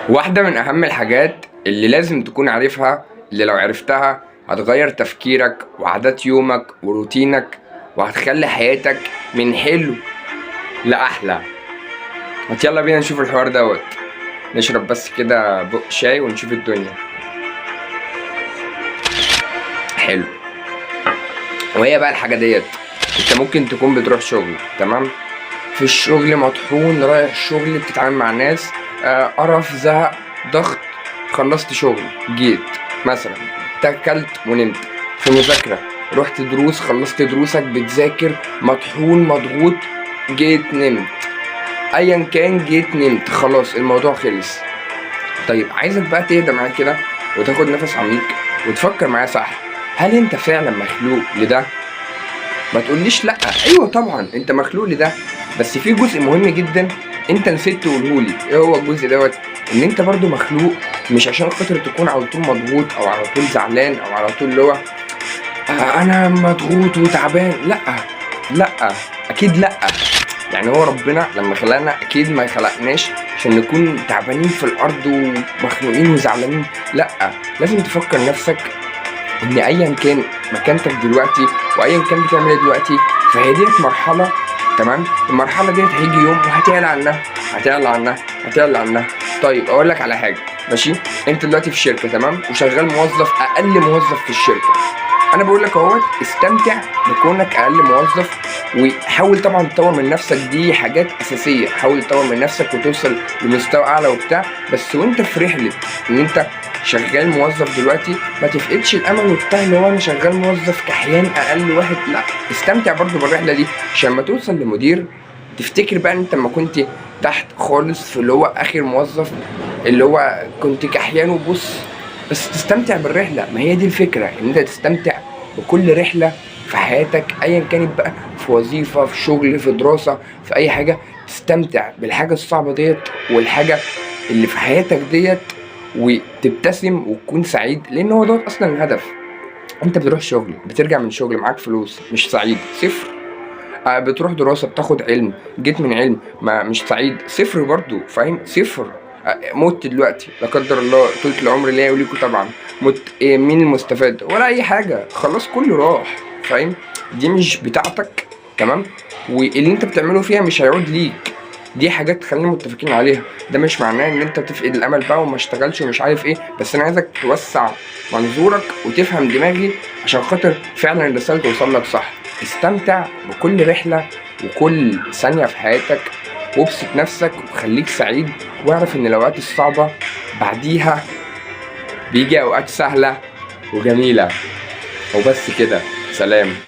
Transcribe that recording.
واحدة من أهم الحاجات اللي لازم تكون عارفها، اللي لو عرفتها هتغير تفكيرك وعادات يومك وروتينك وهتخلي حياتك من حلو لأحلى. ما يلا بينا نشوف الحوار دوت. نشرب بس كده بق شاي ونشوف الدنيا. حلو. وهي بقى الحاجة ديت، انت ممكن تكون بتروح شغل، تمام؟ في الشغل مطحون، رايح الشغل بتتعامل مع ناس، قرف، زهق، ضغط. خلصت شغل، جيت مثلا تاكلت ونمت. في مذاكرة، رحت دروس، خلصت دروسك، بتذاكر، مطحون مضغوط، جيت نمت. ايا كان، جيت نمت، خلاص الموضوع خلص. طيب عايزك بقى تهدى معايا كده وتاخد نفس عميق وتفكر معايا صح. هل انت فعلا مخلوق لده؟ ما تقوليش لا. ايوه طبعا انت مخلوق لده، بس في جزء مهم جدا انت نسيت تقوله لي. ايه هو الجزء دوت؟ ان انت برضو مخلوق مش عشان خاطر تكون على طول مضغوط او على طول زعلان او على طول اللي هو انا مضغوط وتعبان. لا لا، اكيد لا. يعني هو ربنا لما خلقنا اكيد ما خلقناش عشان نكون تعبانين في الارض ومخنوقين وزعلانين. لا، لازم تفكر نفسك ان ايا كان مكانتك دلوقتي وايا كان بتعمل ايه دلوقتي، فهي ديت مرحله، تمام؟ المرحلة ديت هيجي يوم وهتعلى عنها، هتعلى عنها، هتعلى عنها. طيب اقول لك على حاجة، ماشي؟ انت دلوقتي في شركة، تمام؟ وشغال موظف، اقل موظف في الشركة. انا بقول لك اهوت، استمتع بكونك اقل موظف، وحاول طبعا تطور من نفسك، دي حاجات اساسية. حاول تطور من نفسك وتوصل لمستوى اعلى وبتاع، بس وانت في رحله ان انت شغال موظف دلوقتي ما تفقدش الامل وبتاع، اللي هو انا شغال موظف كحيان اقل واحد. لا، استمتع برضو بالرحله دي عشان لما توصل لمدير تفتكر بقى ان انت لما كنت تحت خالص في اللي هو اخر موظف، اللي هو كنت كحيان وبص. بس تستمتع بالرحله. ما هي دي الفكرة، ان انت تستمتع بكل رحله في حياتك ايا كانت بقى، في وظيفة، في شغل، في دراسة، في اي حاجة. تستمتع بالحاجة الصعبة ديت والحاجة اللي في حياتك ديت، وتبتسم وتكون سعيد، لان هو دوت اصلا الهدف. انت بتروح شغل، بترجع من شغل معاك فلوس، مش سعيد؟ صفر. بتروح دراسة، بتاخد علم، جيت من علم ما مش سعيد؟ صفر برضو، فاهم؟ صفر. مت دلوقتي لا قدر الله، طولة العمر ليا وليكوا طبعا، مت، إيه مين المستفاد؟ ولا اي حاجة، خلاص كله راح، فاهم؟ دي مش بتاعتك، تمام؟ واللي انت بتعمله فيها مش هيعود ليك. دي حاجات خلينا متفقين عليها. ده مش معناه ان انت تفقد الامل بقى وما اشتغلش ومش عارف ايه، بس انا عايزك توسع منظورك وتفهم دماغي عشان خاطر فعلا الرسالة توصل لك صح. استمتع بكل رحلة وكل ثانية في حياتك، وابسط نفسك وخليك سعيد، واعرف ان الاوقات الصعبة بعديها بيجي اوقات سهلة وجميلة. وبس كده، سلام.